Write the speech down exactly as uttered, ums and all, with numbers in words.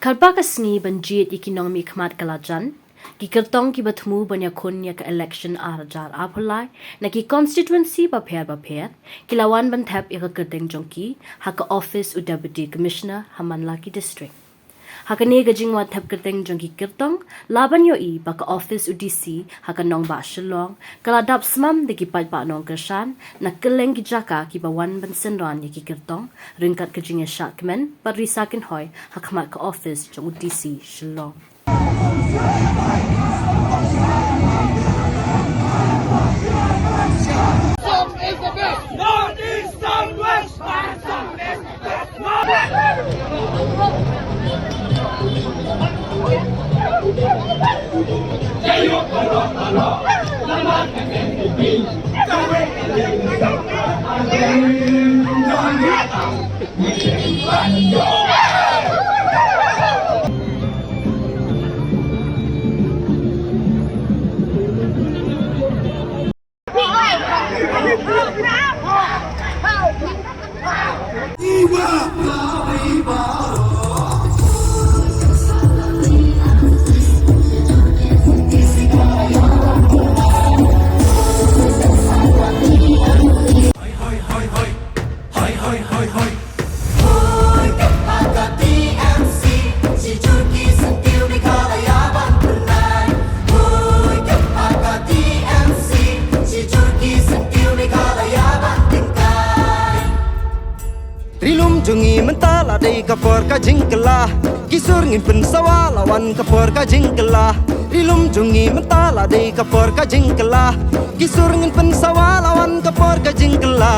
Katba ka sngi ban jied ïa ki nongmihkhmat ka la jan, ki kyrtong kiba thmu ban ïakhun ïa ka election ar hajar arphew lai na ki constituency bapher bapher ki la wan ban thep ïa ka kyrteng jong ki ha ka office u Deputy Commissioner ha man la ki district. Ha kane ka jingwan thep kyrteng jong ki kyrtong, la ban ïohi ba ka office u D C ha ka nongbah Shillong ka la dap smam da ki paidbah nongkyrshan na kylleng ki jaka kiba wan ban synran ïa ki kyrtong ryngkat ka jingïashah kmen bad risa kynhoi ha khmat ka office jong u D C Shillong. Ri lum jong ngi mynta la dei ka por ka jingkylla. Ki sur ngin pynsawa la wan ka por ka jingkylla. Ri lum jong ngi mynta la dei ka por ka jingkylla. Ki sur ngin pynsawa la wan ka por ka jingkylla.